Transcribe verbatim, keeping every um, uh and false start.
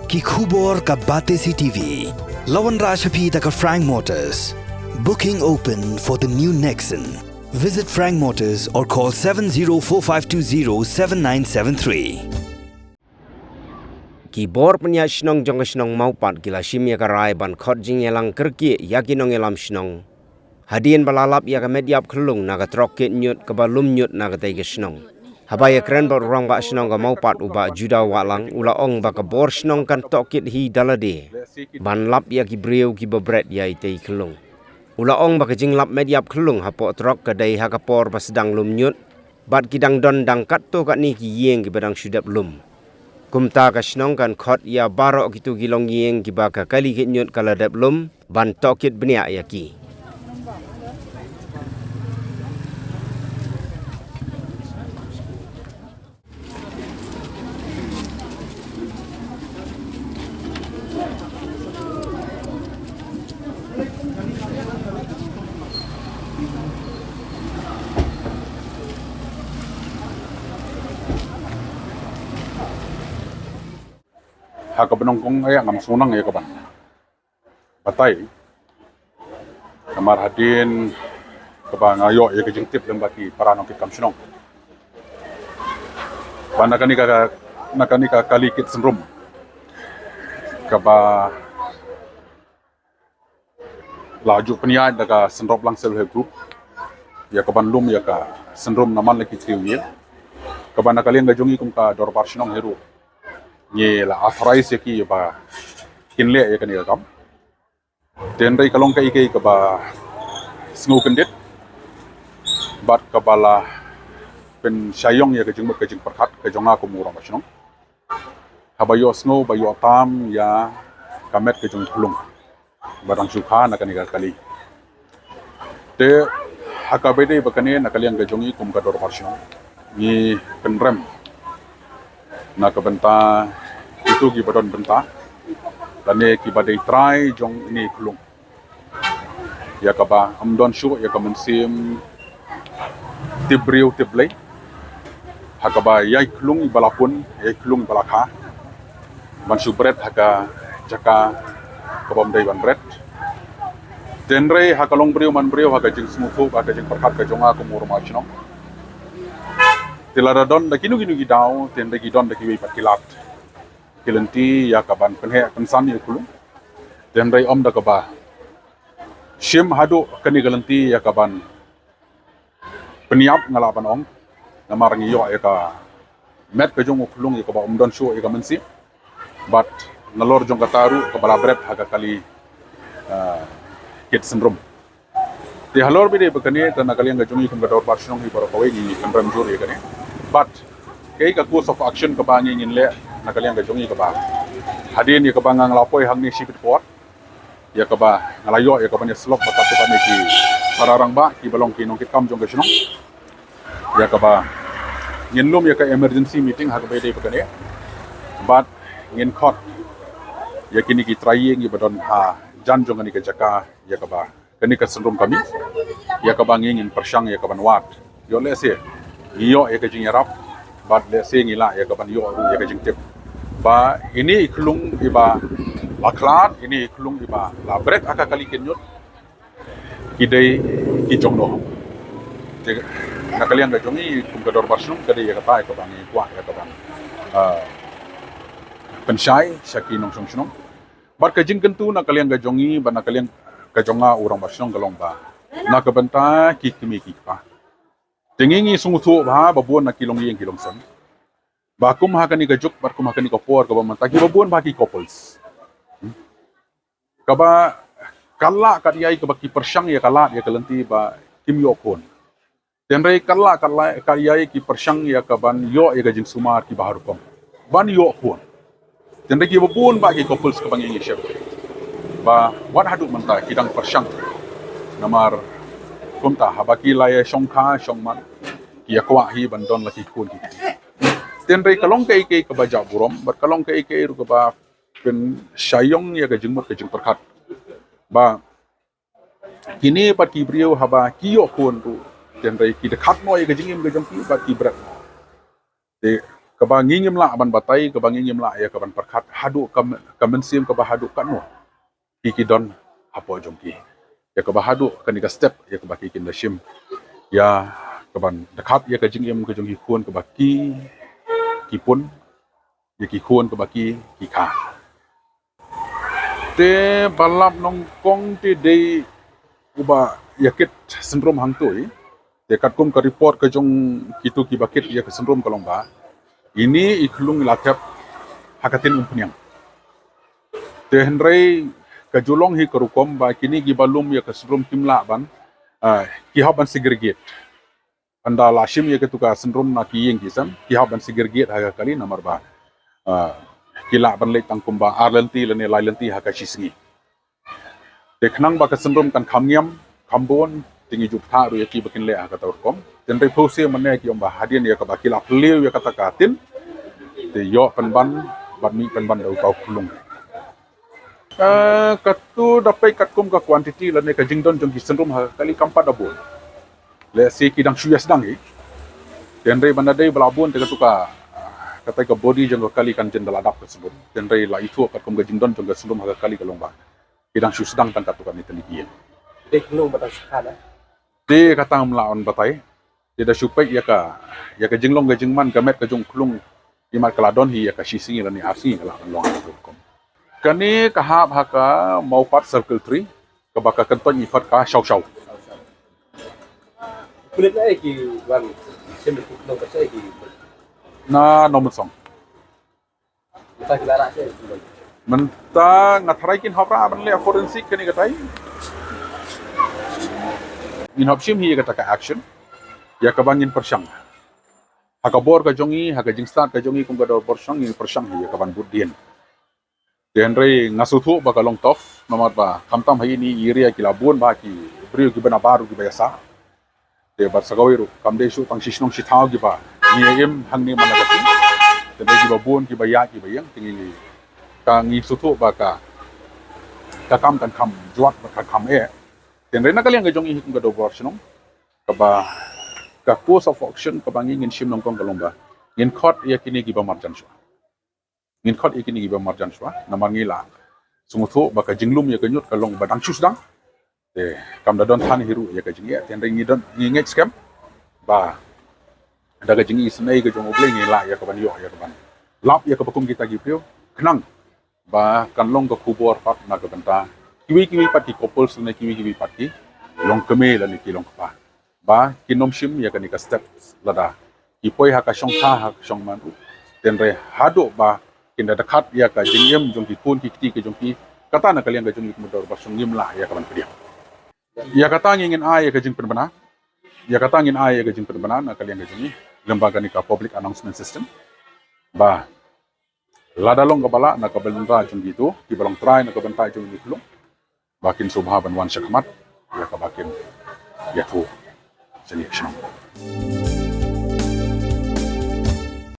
Ki khubor ka Batesi T V. La wanrah sha phi da ka Frank Motors. Booking open for the new Nexon. Visit Frank Motors or call seven zero four five two zero seven nine seven three. Ki bor pynïaid shnong jong ka shnong Mawpat ki la shim ïa ka rai ban khot jingïalang kyrkieh ïa ki nongïalam shnong. Hadien ba la lap ïa ka met ïap khyllung na ka trok kit ñiut kaba lum ñiut na katei ka shnong. Haba ïakren bad u rangbah shnong ka Mawpat u Bah Juda Wahlang u la ong ba ka bor shnong kan tohkit hi da lade ban lap ïa ki briew kiba bret ïa itei i khyllung. U la ong ba ka jinglap met ïap khyllung hapoh trok ka dei ha ka por ba sdang lum ñiut bad ki dang don dang katto katne ki ïing kiba dang shu dep lum. Kumta ka shnong kan khot ïa baroh kito ki longïing kiba ka kali kit ñiut ka la dep lum ban tohkit bniah ïa ki. Ha kaba nyngkong ïa ngam sngewthuh ïa kaban batai. Namar hadien kaba nga ïoh ïa ka jingtip lem bad ki para nongkitkam shnong ba na kane ka, na kane ka kali kit syndrom kaba la ju pynïaid da ka Syndroplang Self Help Group ïa kaban lum ïa ka syndrom na man la ki triew ïing. Kaba na ka liang ka jong ngi kum ka dorbar shnong hi ruh ngi la authorize ïa ki ba kin leh ïa kane ka kam. Te hynrei ka long kaei kaei kaba sngewkyndit bad kaba la pynshai ïong ïa ka jingmut ka jingpyrkhat ka jong nga kum u rangbah shnong. Haba ïohsngew ba ïoh tam ïa ka met ka jong i khyllung ba dang shu kha na kane ka kali. Te ha kaba ïadei bad kane na ka liang ka jong ngi kum ka dorbar shnong ngi pynrem na ka bynta kito kiba don bynta lane kiba dei trai jong ine i khyllung. Ïa kaba ym don shuh ïa ka mynsiem tip briew tip Blei. Ha kaba ïa i khyllung iba la pun, ïa i khyllung iba la kha ban shu bret ha ka jaka kaba ym dei ban bret. Te hynrei ha ka long briew man briew, ha ka jingsngewthuh, ha ka jingpyrkhat ka jong nga kum u rangbah shnong, te lada don da kino kino ki daw, te hynrei ki don da kiwei pat ki lad ki lynti ïa kaban pynheh pynsan ïa i khyllung. Te hynrei ym da kaba shim haduh kane ka lynti ïa kaban pynïap nga lah ban ong. Namar ngi ïoh ïa ka met ka jong u khyllung ïa kaba ym don shuh ïa ka mynsiem. Bad nalor jong kata ruh kaba la bret ha ka kali, ah, kit syndrom. Te halor ba ïadei bad kane te na ka liang ka jong ngi kum ka dorbar shnong hi baroh kawei ngi pynrem jur ïa kane. Bad kaei ka course of action kaba ngi ngin leh na ka liang ka jong ngi kaba hadien ïa kaba nga la poi hangne shibit por ïa kaba nga la ïoh ïa kaban ïasyllok bad katto katne ki para rangbah kiba long ki nongkitkam jong ka shnong. Ïa kaba ngin lum ïa ka emergency meeting ha kaba ïadei bad kane bad ngin khot ïa kine ki trai ïing kiba don hajan jong kane ka jaka ïa kaba kane ka syndrom ka mih, ïa kaba ngi ngin pyrshang ïa kaban wad. Ïoh lehse ngi ïoh ïa ka jingïarap bad lehse ngi lah ïa kaban ïoh ruh ïa ka jingtip ba ine i khyllung iba la khlad, ine i khyllung iba la bret ha ka kali kit ñiut, ki dei ki jong no. Te na ka liang ka jong ngi kum ka dorbar shnong ka dei ïa kata ïa kaba ngi kwah ïa kaban, ah, pynshai sha ki nongshong shnong. Bad ka jingkyntu na ka liang ka jong ngi bad na ka liang ka jong nga u rangbah shnong ka long ba na ka bynta ki kmie ki kpa. Te ngi ngi sngewthuh bha ba bun na ki longïing ki longsem ba kum ha kane ka juk bad kum ha kane ka por kaba mynta kiba bun bha ki couples. Hmm. Kaba kat lah kat ïai kaba ki pyrshang ïa ka lad ïa ka lynti ba kim ïoh khun. Te hynrei kat lah kat lah kat ïai ki pyrshang ïa kaban ïoh ïa ka jingsumar kiba har rukom ban ïoh khun. Te hynrei kiba bun bha ki couples kaba ngi ngi shem ba wat haduh mynta ki dang pyrshang. Namar kumta haba ki la ïa shongkha shongman ki ïa kwah hi ban don la ki khun ki. Te hynrei ka long kaei kaei kaba jah burom bad ka long kaei kaei ruh kaba pynshai ïong ïa ka jingmut ka jingpyrkhat ba kine pat ki briew haba ki ïoh khun ruh te hynrei ki da khat noh ïa ka jingim ka jong ki bad ki bret. Te kaba ngi ngim lah ban batai, kaba ngi ngim lah ïa ka ban pyrkhat haduh ka, ka mynsiem kaba haduh katno ki ki don hapoh jong ki. Ïa kaba haduh kane ka step ïa kaba ki kin da shim ïa ka ban da khat ïa ka jingim ka jong ki khun kaba ki ki pun ïa ki khun kaba ki ki kha. Te ba lap nyngkong te dei uba ïa kit syndrome hangtei. Te katkum ka report ka jong kitu kiba kit ïa ka syndrome ka long ba ine i khlung i la thep ha ka tin umphniang. Te hynrei ka ju long hi ka rukom ba kine kiba lum ïa ka syndrome kim lah ban, ah, ki hap ban segregate. Ynda la shim ïa katu ka syndrome na ki ïing ki sem, ki hap ban segregate ha ka kali namar ba, ah, ki lah ban leit tang kumba ar lynti lane lai lynti ha ka shi sngi. Te khnang ba ka syndrome kan kham ngiam, kham bun, te ngi ju bthah ruh ïa ki ba kin leh ha kata ka rukom. Te hynrei phew sien mynne ki ong ba hadien ïa kaba ki la phylliew ïa kata ka tin, te ïoh pynban bad mih pynban da uta u khlung. Ah, katu da peit katkum ka quantity lane ka jingdon jong ki syndrome ha ka kali kam pat da bun. Lehse ki dang shu ïa sdang hi. Te hynrei ban da dei ba la bun te katu ka, ah, kata ka body jong ka kali kan jin da la dap ka syndrome. Te hynrei la ithuh katkum ka jingdon jong ka syndrome ha ka kali ka long ba ki dang shu sdang tang katto katne tylli ki ïing. Dei khlung ba dang shu kha na? Te kata ngam lah ban batai. Te da shu peit ïa ka, ïa ka jinglong ka jingman ka met ka jong u khlung, imat ka la don hi ïa ka shi sngi lane ar sngi ka lah ban long ha ka rukom. Kane ka hap ha ka Mawpat Circle Three, kaba ka kyntoit ngi khot ka Shaw Shaw. Pulit na eh ki wan, sim ki khlung ka sa eh ki. Na Nongmynsong. Mynta ki la rah seh. Mynta nga tharai kin hap rah ban leh forensic kane katai. Ngin hap shim hi ïa kata ka action ïa kaba ngin pyrshang. Ha ka bor ka jong ngi, ha ka jingstad ka jong ngi kum ka dorbar shnong ngin pyrshang hi ïa kaban bud dien. Te hynrei nga sngewthuh ba ka long tough namar ba khamtam ha ine i area ki la bun ba ki briew kiba nabar ruh kiba ïasah. Te bad sa kawei ruh kam dei shuh tang shi shnong shi thaw kiba ngi ïa im hangne man la ka sngi. Te dei kiba bun kiba ïaid kiba ïeng te ngi, ka ngi sngewthuh ba ka, ka kam kan kham jwat bad ka kham eh. Te hynrei na ka liang ka jong ngi hi kum ka dorbar shnong kaba ka course of action kaba ngi ngin shim nyngkong ka long ba ngin khot ïa kine kiba marjan shuwa. Ngin khot ïa kine kiba marjan shuwa namar ngi la sngewthuh ba ka jinglum ïa ka ñiut ka long ba dang shu sdang. Te kam da don than hi ruh ïa ka jingeh, te hynrei ngi don, ngi ngeit skhem ba da ka jingisynei ka jong U Blei ngi lah ïa kaban ïoh ïa kaban lap ïa kaba kum kita ki briew khnang ba kan long ka khubor pat na ka bynta kiwei kiwei pat ki couples ne kiwei kiwei pat ki longkmie lane ki longkpa ba kin ym shim ïa kane ka step lada ki poi ha ka shongtha ha ka shongman ruh. Te hynrei haduh ba kin da dkhat ïa ka jingim jong ki khun ki kti ki jong ki, kata na ka liang ka jong ngi kum ka dorbar shnong ngim lah ïa kaban pdiang. Ïa kata ngi ngin ai ïa ka jingpynbna. Ïa kata ngin ai ïa ka jingpynbna na ka liang ka jong ngi lyngba kane ka public announcement system. Ba lada long kaba lah na ka bynta jong kitu kiba long trai na ka bynta jong ngi khlung, ba kin sngewbha ban wan shakhmat ïa kaba kin ïathuh jong ngi shnong.